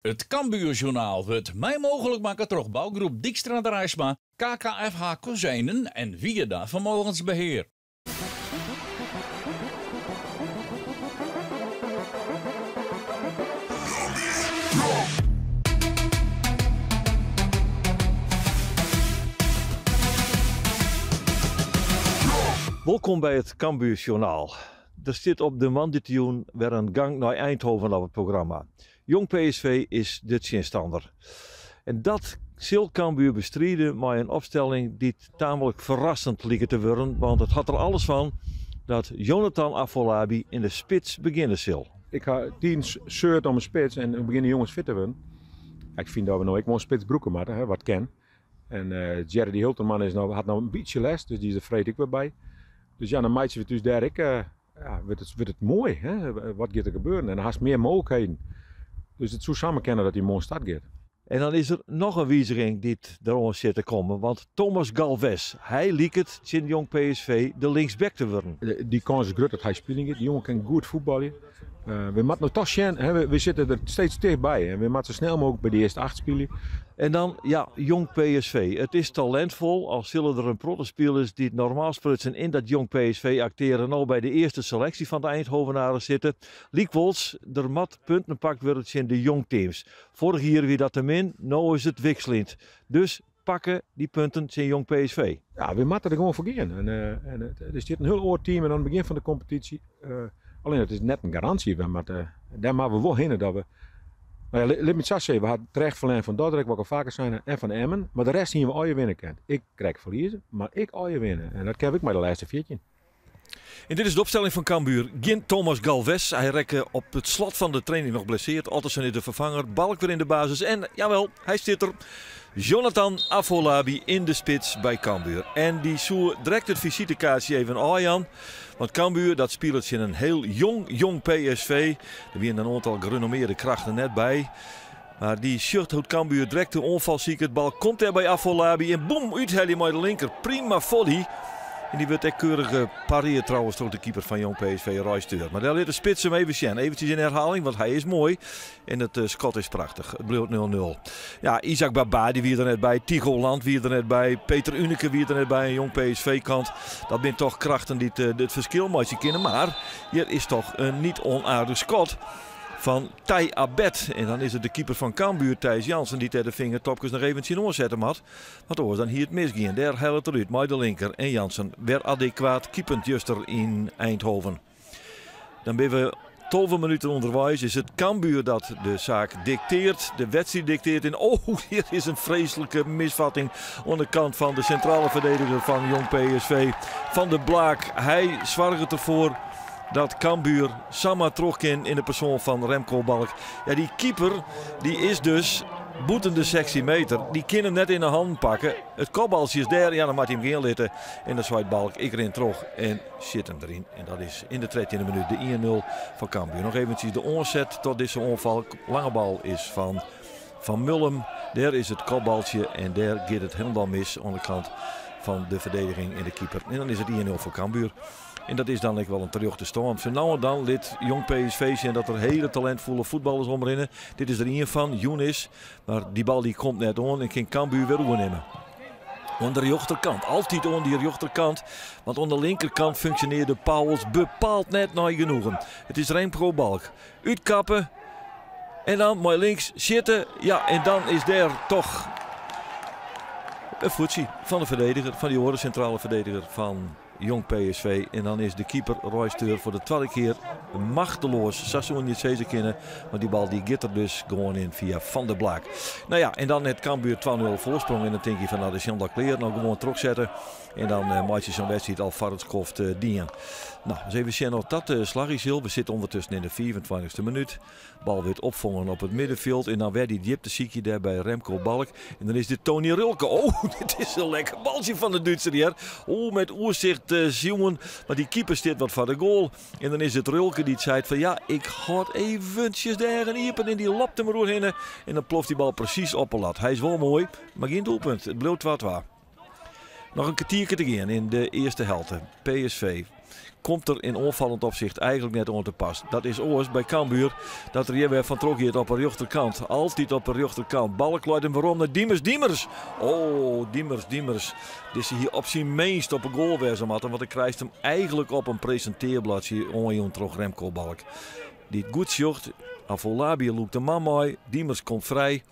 It Cambuurjournaal wurdt mei mooglik makke troch bougroep Dykstra Draisma, KKFH Kozijnen en Wierda Vermogensbeheer. Wolkom by it Cambuurjournaal. Der stiet op de moandeitejûn wer in gang nei Eindhoven op it programma. Jong PSV is de tsjinstanner. En dat sil Cambuur bestride mei in opstelling dy't tamelijk ferrassend liket te wurden, want it hat der alles fan dat Jonathan Afolabi yn de spits begjinne sil. Ik ha tiden seurd om in spits en dan begjinne de jonges fit te wurden. Ik fyn dat we no ek wol in spits brûke moatte, hè, wat kin. En Jeredy Hilterman is no, hat no in bytsje lêst, dus dy is der freed ek wer by. Dus ja, dan meitsje we it ús dêr ek, ja, wurdt it, wurdt it moai. Hè? Wat giet der gebeuren? En dan hast mear mooglikheden. Dus it soe samar kinne dat hy moarn start giet. En dan is der noch in wiziging dy't deroan sit te kommen, want Thomas Galvez, hy liket tsjin Jong PSV de linksback te wurden. Dy kâns is grut dat hy spyljen giet. Dy jonge kin goed fuotbalje. We moatte no toch sjen, hè, we sitte der steeds tichtby en we moatte sa snel mooglik by de earste acht spylje. En dan, ja, Jong PSV. It is talintfol, al sille der in protte spilers dy't normaal sprutsen yn dat Jong PSV akteare no by de earste seleksje fan de Eindhovenaren sitte. Lykwols, der moat punten pakt wurde tsjin de jong teams. Foarich jier wie dat te min, no is it wikseljend. Dus pakke dy punten tsjin Jong PSV. Ja, we moatte der gewoan foar gean. En der stiet in hiel oar team en oan it begjin fan de kompetysje. Allinne it is net in garantsje. We moatte, dêr moatte we wol hinne dat we. No ja, lit my it sa sizze, we ha terecht ferlern fan Dordrecht, wat ik al faker sein ha, en fan Emmen. Mar de rest hiene we allegear winne kind. Ik krekt ferlieze, mar ik allegear winne. En dat kin ek mei de lêste 14. En dit is de opstelling fan Cambuur. Gjin Thomas Galvez. Hy rekke op it slot fan de training noch blesseard. Ottesen is de ferfanger. Balk wer yn de basis. En jawel, hy stiet der. Jonathan Afolabi yn de spits by Cambuur. En dy soe direkt it fisitekaartsje even ôfjaan. Want Cambuur dat spilet tsjin in hiel jong, jong PSV. Der wiene in oantal gerenommearde krachten net by. Mar dy sjocht hoe't Cambuur direkt de oanfal siket. Bal komt dêr by Afolabi en boem, úthelje mei de linker. Prima volley. En dy wurdt ek keurich pareard trouwens troch de keeper fan Jong PSV, Roy Steur. Mar dêr lit de spits him even sjen. Eventsjes in herhaling, want hy is moai. En it skot is prachtich. It bliuwt 0-0. Ja, Isaac Baba dy wie der net by. Tycho Land wie der net by. Peter Uneken wie der net by. En Jong PSV kant. Dat binne toch krachten dy't it ferskil meitsje kinne. Mar hjir is toch in niet onaardich skot fan Ty Abed. En dan is it de keeper fan Cambuur, Thijs Jansen, dy't dêr de fingertopkes noch even tsjinoan sette moat. Want oars dan hie it misgien. Dêr hellet er út mei de linker en Jansen wer adekwaat keepend juster yn Eindhoven. Dan binne we 12 minuten ûnderweis. Is it Cambuur dat de saak dikteart, de wedstriid dikteart. En oh, hier is in freeslike misvatting oan de kant fan de sintrale ferdediger fan Jong PSV. Van der Blaak, hy soarget derfoar dat Cambuur samar troch kin yn de persoan fan Remco Balk. Ja, dy keeper dy is dus bûten de 16 meter. Dy kin him net yn de hannen pakke. It kopbaltsje is dêr, ja, dan moat hy him gean litte. En dan seit Balk, ik rin troch en sjit him deryn. En dat is yn de 13e minuut de 1-0 fan Cambuur. Noch eventsjes de oanset tot dizze oanfal. Lange bal is fan Van Mullum. Dêr is it kopbaltsje en dêr giet it hielendal mis oan de kant fan de ferdediging en de keeper. En dan is it 1-0 foar Cambuur. En dat is dan ek wol in terjochte stân. Sa no en dan lit Jong PSV sjen dat der hiele talintfolle fuotballers omrinne. Dit is der ien fan, Younes. Mar dy bal dy komt net oan en kin Cambuur wer oernimme. Oan de rjochterkant, altyd oan dy rjochterkant. Want oan de linkerkant funksjonearde Pauwels bepaald net nei genoegen. It is Remco Balk. Útkappe en dan mei links sjitte. Ja, en dan is dêr toch in foetsje fan de ferdediger, fan dy oare sintrale ferdediger fan Jong PSV. En dan is de keeper Roy Steur foar de twadde kear machteloas. Sa soene je it sizze kinne. Want dy bal dy giet der dus gewoan yn fia Van der Blaak. Nou ja, en dan hat Cambuur 2-0 foarsprong. En dan tink je fan nou, dat is hielendal klear. No gewoan trochsette. En dan uh, meitsje sa'n wedstriid al foar it skoft uh, dien. Nou, eens even sjen oft dat uh, slagje sil. We sitte ûndertusken yn de 25e minuut. Bal wurdt opfongen op it middenfjild. En dan wer dy djipte sykje dêr by Remco Balk. En dan is dit Tony Rölke. Oh, dit is in lekker baltsje fan de Dútser hjir. Oh, met oersicht uh, Mar dy keeper stiet wat foar de goal. En dan is it Rölke dy't seit fan ja, ik hâld eventsjes de eagen iepen. En dy lopt him oerhinne. En dan ploft dy bal presys op 'e lat. Hy is wol moai, mar gjin doelpunt. It bliuwt 2-2. Noch in kertierke te gean yn de earste helte. PSV komt der yn oanfallend opsicht eigentlik net oan te pas. Dat is oars by Cambuur, dat der hjir wer fan troch giet op 'e rjochterkant. Altyd op 'e rjochterkant. Balk leit him werom nei Diemers. Diemers! Oh, Diemers, Diemers. Dizze hie op syn minst op 'e goal wêze moatten, want hy krijst him eigentlik op in presintearbladsje oanjûn troch Remco Balk. Dy't goed sjocht, Afolabi lûkt de man mei, Diemers komt frij.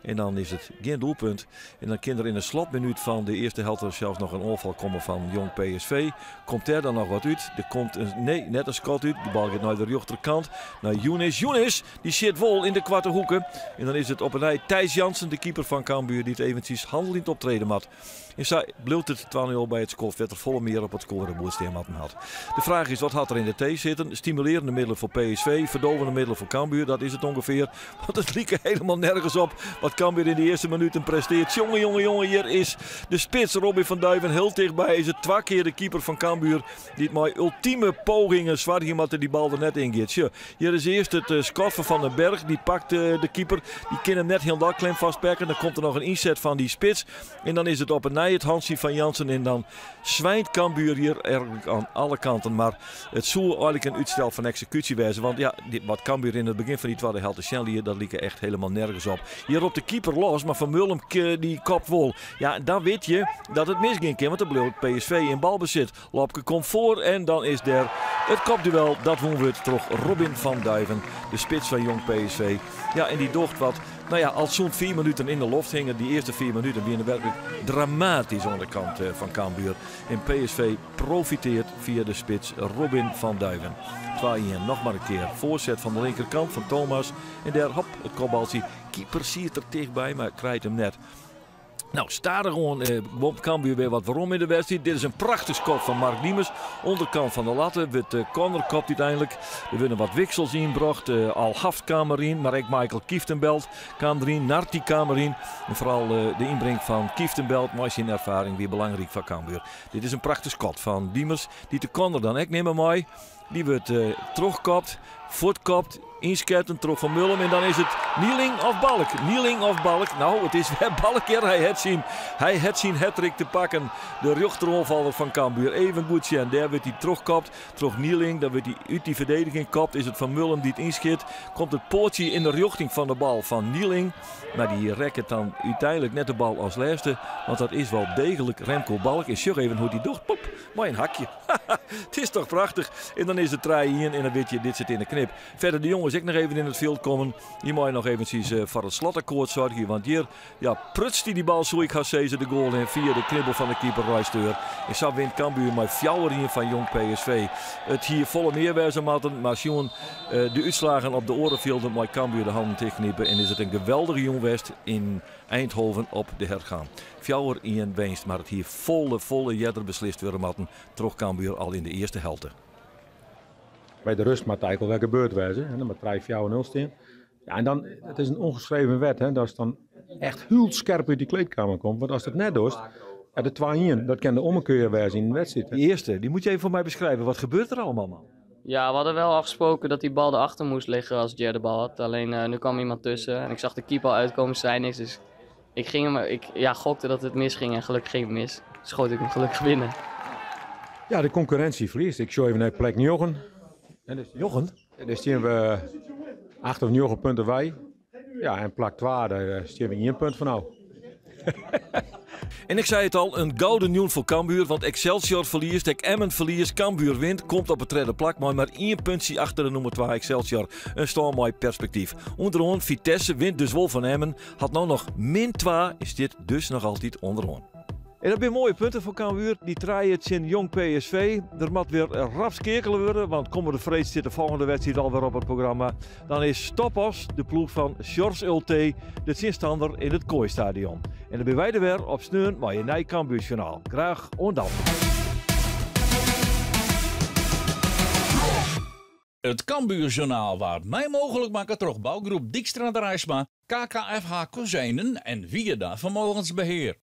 En dan is it gjin doelpunt. En dan kin der yn de slotminút fan de earste helte sels noch in oanfal komme fan Jong PSV. Komt dêr dan noch wat út? Der komt in, nee, net in skot út. De bal giet nei de rjochterkant, nei Younes. Younes, dy sjit wol yn de koarte hoeke. En dan is it op 'e nij Thijs Jansen, de keeper fan Cambuur, dy't eventsjes hanneljend optrede moat. En sa bliuwt it 2-0 by it skoft wêr't der folle mear op it skoareboerd stean moatten hat. De fraach is wat hat der yn de tee sitten? Stimulearjende middelen foar PSV, ferdôvende middelen foar Cambuur, dat is it ûngefear. Want it like helemaal nergens op wat Cambuur yn de earste minuten presteart. Jonge, jonge, jonge, hjir is de spits Robin van Duiven hiel tichtby. Is it twa kear de keeper fan Cambuur dy't mei ultime pogingen soargje moat dat dy bal der net yn giet. Sjoch, hjir is earst it skot fan Van den Berg. Dy pakt de keeper. Dy kin him net hielendal klem vastpakken. Dan komt der noch in ynset fan dy spits. En dan is it op 'e nij it hantsje fan Jansen. En dan swynt Cambuur hjir eigentlik oan alle kanten. Mar it soe eigentlik in útstel fan eksekúsje wêze. Want ja, wat Cambuur yn it begjin fan dy twadde helte sjen liet, dat like echt helemaal nergens op. Hjir ropt de keeper los, mar Van Mullum dy kopt wol. Ja, dan wit je dat it misgean kin, want dan bliuwt PSV yn balbesit. Lobke komt foar en dan is der it kopduel dat wûn wurdt troch Robin van Duiven, de spits fan Jong PSV. Ja, en dy docht wat, no ja, al sûnt 4 minuten yn de loft hinget. Dy earste 4 minuten wiene werklik dramatysk oan de kant eh, fan Cambuur. En PSV profiteart fia de spits Robin van Duiven. 2-1, noch mar in kear. Foarset fan de linkerkant fan Thomas. En dêr, hop, it kopbaltsje. Keeper siet der tichtby, mar krijt him net. Nou, stadichoan eh, komt Cambuur wer wat werom yn de wedstriid. Dit is in prachtich skot fan Mark Diemers. Onderkant fan de latte wurdt de corner kopt úteinlik. Der wurde wat wiksels ynbrocht. Eh, Al Haft kaam deryn, mar ek Michael Kieftenbeld kaam deryn. Narti kaam deryn. En foaral eh, de ynbring fan Kieftenbeld mei syn erfaring wie belangryk foar Cambuur. Dit is in prachtich skot fan Diemers, dy't de corner dan ek nimme mei. Dy wurdt trochkopt, fuortkopt, ynsketten troch Van Mullum en dan is it Nieling of Balk. Nieling of Balk. No, it is wer Balk hjir. Hy hat syn, hy hat syn hattrick te pakken. De rjochteroanfaller fan Cambuur. Even goed sjen. Dêr wurdt hy trochkopt troch Nieling. Dan wurdt hy út dy ferdediging kopt. Is it Van Mullum dy't ynskit. Komt it poatsje yn de rjochting fan de bal fan Nieling. Mar dy rekket dan úteinlik net de bal as lêste. Want dat is wol deeglik Remco Balk. En sjoch even hoe't hy docht. Pop, mei in hakje. It is toch prachtich. En dan is it 3-1 en dan wit je, dit sit yn de knip. Verder de jonges ek noch even yn it fjild kommen. Dy meie noch eventsjes eh, foar it slotakkoord soargje. Want hjir ja, prutst hy dy bal, soe ik hast sizze, de goal in fia de knibbel fan de keeper Roy Steur. En sa wint Cambuur mei 4-1 fan Jong PSV. It hie folle mear wêze moatten, mar sjoen eh, de útslagen op de oare fjilden mei Cambuur de hannen tichtknipe. En is it in geweldige jûn west yn Eindhoven op de Hertgang. 4-1 winst, mar it hie folle, folle earder beslist wurde moatten troch Cambuur al yn de earste helte. By de rust moat it eigentlik al wer gebeurd wêze. En dan moat 3-4-0 stean. Ja, en dan, it is in ûngeschreven wet, hè, datst dan echt hiel skerp út dy kleedkeamer komst. Want ast it net dochst, ja, de 2-1, dat kin de ommekear wêze yn in wedstriid. Die eerste, die moet je even voor mij beschrijven. Wat gebeurt er allemaal, man? Ja, we hadden wel afgesproken dat die bal erachter moest liggen als Jer de bal had. Alleen nu kwam iemand tussen en ik zag de keeper al uitkomen, zei niks. Dus ik, ging hem, ik ja, gokte dat het misging en gelukkig ging het mis. Schoot ik hem gelukkig binnen. Ja, de konkurrinsje ferliest. Ik sjoch even nei plek njoggen. En dus, Njoggen? Dêr stean we 8 of 9 punten wei. Ja, en plak 2, dêr stean we 1 punt fan ôf. En ik sei it al, in gouden jûn foar Cambuur, want Excelsior ferliest, ek Emmen ferliest, Cambuur wint, komt op it tredde plak mei mar ien puntsje achter de nûmer 2 Excelsior. In stân mei perspektyf. Ûnderoan Vitesse wint dus wol fan Emmen, hat no noch min 2 en stiet dus noch altyd ûnderoan. En dat binne moaie punten foar Cambuur, dy trije tsjin Jong PSV. Der moat wer rap skeakele wurde, want kommende freed stiet de folgjende wedstriid alwer op it programma. Dan is Topos, de ploech fan Sjors Ultee, de tsjinstanner yn it Kooi Stadion. En dan binne wy der wer op sneon mei in nij Cambuursjoernaal. Graach oant dan. It Cambuurjournaal waard mei mooglik makke troch bougroep Dijkstra Draisma, KKFH Kozijnen en Wierda Vermogensbeheer.